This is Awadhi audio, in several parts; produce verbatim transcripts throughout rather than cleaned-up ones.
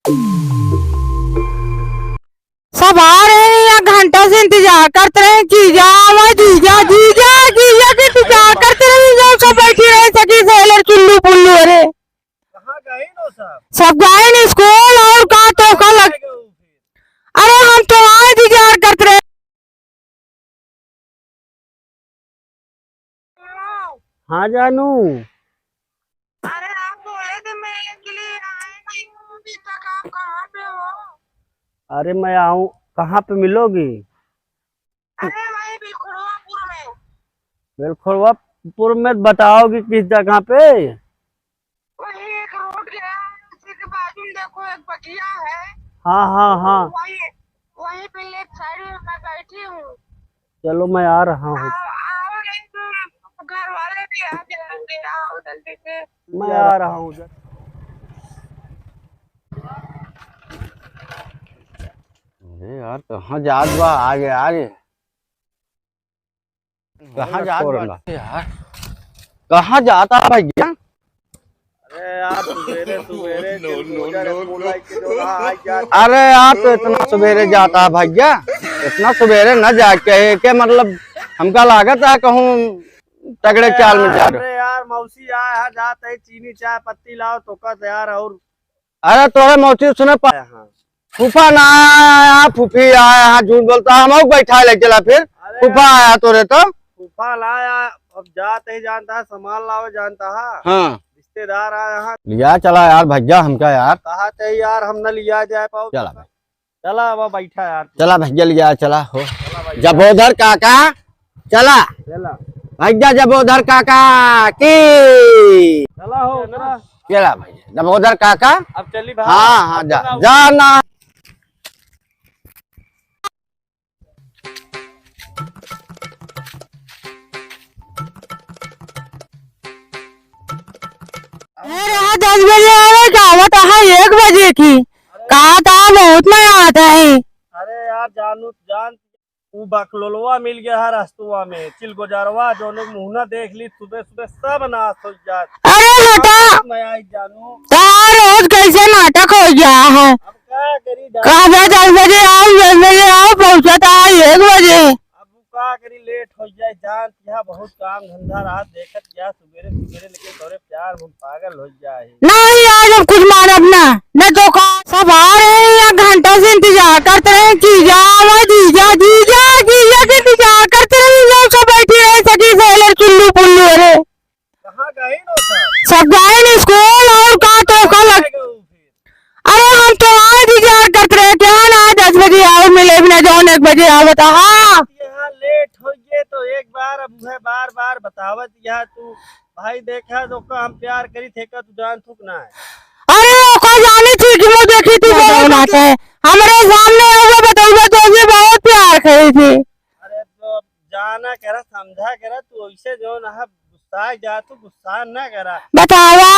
सब आ रहे हैं, यहाँ घंटा से इंतजार करते रहे, जीजा आवा, जीजा, जीजा, जीजा के इंतजार करते रहे, जो सब बैठी रहे, सखी सहेलर चुल्लू पुल्लू। अरे कहाँ गए नो सब? सब गए न स्कूल, और का तो का लग। अरे हम तो आए इंतजार करते रहे। हाँ जानू। अरे आप बोले थे मिलने के लिए, आए नहीं हूँ अभी तक, आप कहाँ पे हो? अरे मैं आऊँ, कहाँ पे मिलोगी? अरे वहीं बिलखुरवापुर में। बिलखुरवापुर में बताओगी किस जगह पे? वही एक रोड गया है, उसी के बाजू में देखो, एक बगिया है। हाँ, हाँ, हाँ। वही, वहीं पे लेफ्ट साइड में मैं बैठी हूँ। चलो, मैं आ रहा हूँ। आओ, आओ, नहीं तो घर वाले भी आ जाएंगे। आओ जल्दी से। मैं आ रहा हूँ। अरे यार, कहाँ जात बा? आगे, आगे। कहाँ जात बाटे यार? कहाँ जाता है भैया? अरे यार, सुबेरे सुबेरे चिलगोजा रसगुल्ला के जो रहा, आज जात। अरे यार, तो इतना सुबेरे जाता है भैया? इतना सुबेरे न जाके के मतलब हमका लागत है कहूँ तगड़े चाल में जा रहे। अरे यार, मौसी आया है, जात है, चीनी चाय पत्ती लाओ तो का तैयार और। अरे तोरे मौसी सुने पा-, हाँ। फूफा ना आया, फूफी आया, झूठ बोलता है, हम बैठा ले चला फिर। अरे फूफा आया तोरे तो। फूफा ना आया, अब जात ही जानता है, सामान लावे जानता है। हाँ। रिश्तेदार आया है। लिया चला यार भैया हमका यार। कहा थे यार हम न लिया जाए पाओ। चला भाई। चला अब बैठा यार। चला भैया लिया चला हो। चला भाई। जबोधर काका चला। चला। भैया जबोधर काका की। चला हो, चला। चला भैया, जबोधर काका। अब चली भाई। हाँ, हाँ, जा, अपना जा ना। अरे, दस बजे आवे का, आवत है एक बजे की। कहा था, बहुत मजा आता है। अरे यार, जानू, जान उ बकलोलवा मिल गया है रस्तुआ में, चिलगोजरवा, जौने मुहना देख ली, सुबह सुबह सब नाश हो जात। अरे हटा। मैं आई जानू। तार रोज कैसे नाटक हो गया है। अब का करी जानू? कहा था दस बजे आओ, दस बजे आओ, पहुँचा था एक बजे। अब वो का करी, लेट हो जाए, जान यहाँ बहुत काम धंधा रहा, देखत गया सुबेरे सुबेरे, लेकिन तोरे प्यार में पागल हो जाए। नहीं, आज हम कुछ मानब ना, न तो का सब आ रहे हैं, यहाँ घंटा से इंतजार करते रहे, जीजा आवा, जीजा, जीजा, जीजा के इंतजार करते रहे, लोग सब बैठी रहे, सखी सहेलर चुल्लू पुल्लू। अरे कहाँ गए नो सब? सब गए न स्कूल, और का तो का लग। अरे हम तो आज इंतजार करते रहे, क्या ना दस बजे आओ, मिले बिना जौन एक बजे आओ, बता। हाँ। यहाँ लेट हो गए तो एक बार अब है बार बार बतावत यहाँ तू भाई देखा तो का हम प्यार करी थे का तू जान थुक ना है। अरे ओका जानी थी कि वो देखी थी बहुत बात है। हमारे सामने वो बतौबे तो ये बहुत प्यार करी थी। अरे तो जाना करा समझा करा तू ऐसे जो ना गुस्सा जा तू गुस्सा ना करा। बतावा।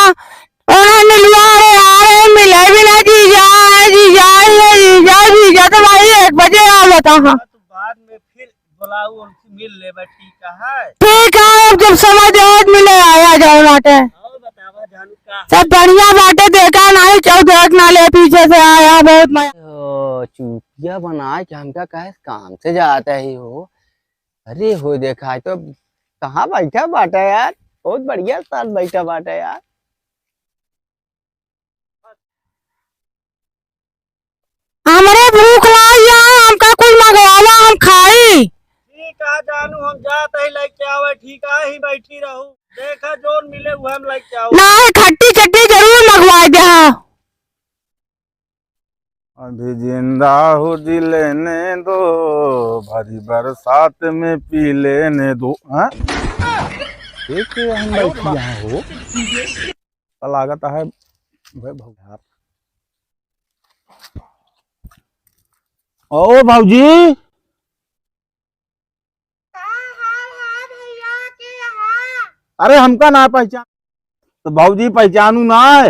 ओना मिलवा रे आ रे मिले बिना जीजा, जीजा, ये जीजा, जीजा तो भाई एक बजे आ बता। हाँ। तू बाद में फिर बुलाऊ, उनसे मिल लेबे, ठीक है? ठीक है, अब जब समय दे, आज मिले आया जाए बाटे। और बतावा जानू का? सब बढ़िया बाटे, देखा नहीं, चौदह ना ले पीछे से आया, बहुत मजा। ओ, चुतिया बनाए के हमका कहे काम से जाता ही हो। अरे हो देखा, तो कहाँ बैठा बाटा यार, बहुत बढ़िया साथ बैठा बाटा यार। हमरे भूख लाग है, हमका कुछ मंगवावा, हम खाई। ठीक है जानू, हम जात ही लेके आवे, ठीक है, ही बैठी रहू, देखा जोन मिले वो हम लेके आवे। नहीं, खट्टी चटनी जरूर मंगवा दे। अभी जिंदा हो जी लेने दो, भरी बरसात में पी लेने दो। हाँ? एक हम बैठी यहाँ हो। का लागत है भाई भौजात। ओ भौजी। का हाल है भैया के यहाँ? अरे हमका ना पहचान, तो भौजी पहचानू ना है?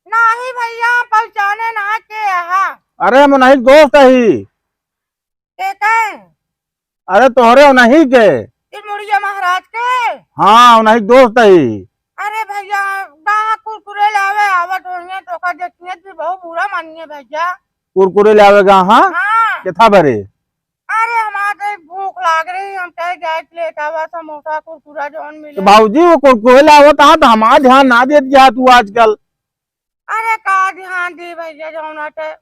नहीं भैया, पहचाने ना के यहाँ। अरे हम नहीं दोस्त ही। के कहे? अरे तोहरे उन्हीं के। ई मुड़िया महाराज के? हाँ, उन्हीं दोस्त ही। अरे भैया, कहाँ कुरकुरे लावे आवत होइहैं, तोका देखिहैं तो बहुत बुरा मानिहैं भैया। कुरकुरे लावे गा, हाँ? हाँ। केथा बरे? अरे, हमार तो भूख लाग रही, हम कहे जाए लेत आवा समोसा, कुरकुरा जौन मिले। तो भौजी, वो कुरकुरे लावत हा, तो हमार ध्यान ना देत जा तू आजकल। अरे, का ध्यान दी भैया, जौन हटे।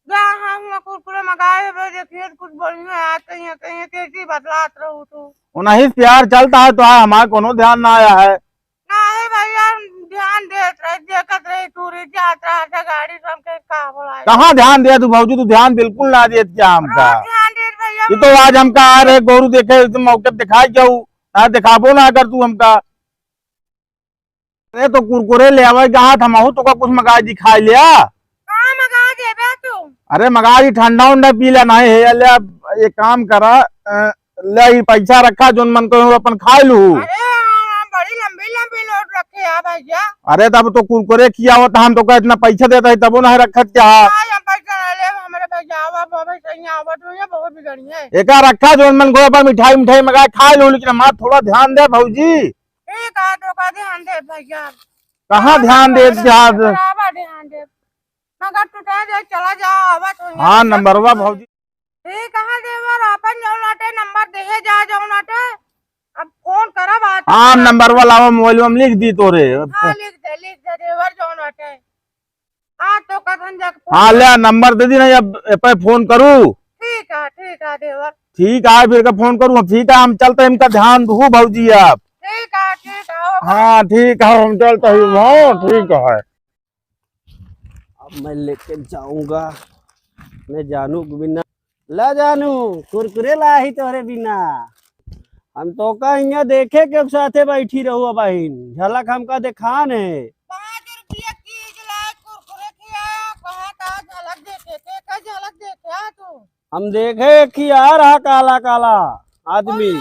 जा, हाँ, हुआं कुरकुरे मंगाए बे, देखिए, कुछ बढ़िया आते हैं, कहीं कैसी बतलात रहू तू। उन्हीं से प्यार चलता है, तो हमार कोनो ध्यान ना आया है। नहीं भैया, ध्यान देत रही, देखत रही, टूरी जात रहा था गाड़ी से, हमके का बोलाए। कहाँ ध्यान दे तू भौजी, तू ध्यान बिल्कुल ना देत क्या हमका? रोज ध्यान देत भैया। ये तो आज हमका आ रहे गोरू देखे, एकदम मौके पे दिखाई जाऊ, ना दिखाबो ना अगर तू हमका। अरे तो कुरकुरे ले आवे कहा था, महू तो का कुछ मंगा दी खाई लिया। कहाँ मंगा देबे तू? अरे मंगा दी, ठंडा उंडा पी ले, नहीं है ले, एक काम करा, अ, ले, ई पैसा रखा, जोन मन को अपन खाए लू। अरे, हाँ, हाँ, बड़ी लंबी लंबी लोट रखे है भैया। अरे, तब तो कुरकुरे खियावत, हम तो कहे इतना पैसा देता है, तबो नहीं रखत क्या? हाँ, हम पैसा ना ले, हमारे भैया आवा, बाबा सही आवा, तो ये बहुत बिगड़ी है। एका रखा, जोन मन को अपन मिठाई, मिठाई मंगाए, खाए लू, लेकिन हमार थोड़ा ध्यान दे, भौजी। ठीक है, तो का ध्यान दे भैया। कहाँ ध्यान दे, ध्यान दे? बराबर ध्यान दे। मगर तू कहे जाए, चला जा, आवा तो यहाँ हाँ, से नंबरवा भौजी। ठीक है देवर, आपन जौन आटे नंबर देहे जा जौन आटे, अब फोन करब आज। हाँ, नंबरवा लावा, मोबाइलवा में लिख दी तोरे। हाँ, लिख दे, लिख दे देवर जौन आटे। हाँ, तो कथन जाके फोन हाँ, कर। ले, नंबर दे दी ना, अब ए पे फोन करू। ठीक है, ठीक है देवर। ठीक है, फिर का फोन करू, ठीक है, हम चलते हैं, इनका ध्यान दू भौजी आप। ठीक है, ठीक है, ओके। हाँ, ठीक है, हम चलते हैं, हाँ, ठीक है। अब मैं लेके जाऊंगा अपने जानू के बिना। ला जानू, कुरकुरे लाही तोहरे बिना। हम तोका हियाँ देखे के साथे बैठी रहू अबहिन। झलक हमका देखान है। पाँच रुपया चीज लाए, कुरकुरे खियाया, कहा था झलक देखे के, का झलक देखे आ तू? हम देखे खिया रहा काला काला आदमी।